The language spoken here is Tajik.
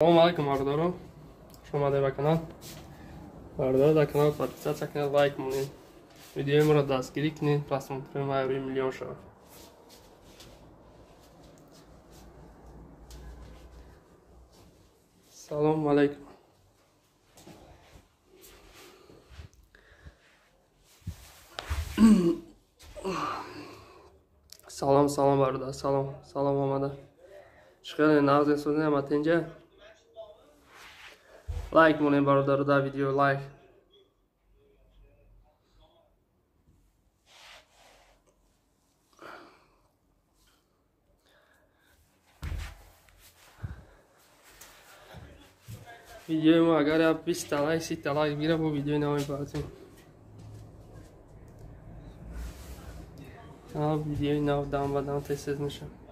Салом алейкум, бародаро. Хуш омадед ба канал. Бародаро, дар канал подписаться кунед, лайк монед. Видеои моро дастгирӣ кунед, просмотри ма рӯи миллион шавад. Салом алейкум. Салом, салом, бародар, салом, салом омада. Чӣ хеле нағз эсозем атинҷа? Лайк монем, бародаро, дар видео лайк. Видеои мо агар я 20 лайк, 30 лайк гира, бо видеои нав мепартем. Видеои нав дам ба дам тез тез мешавад.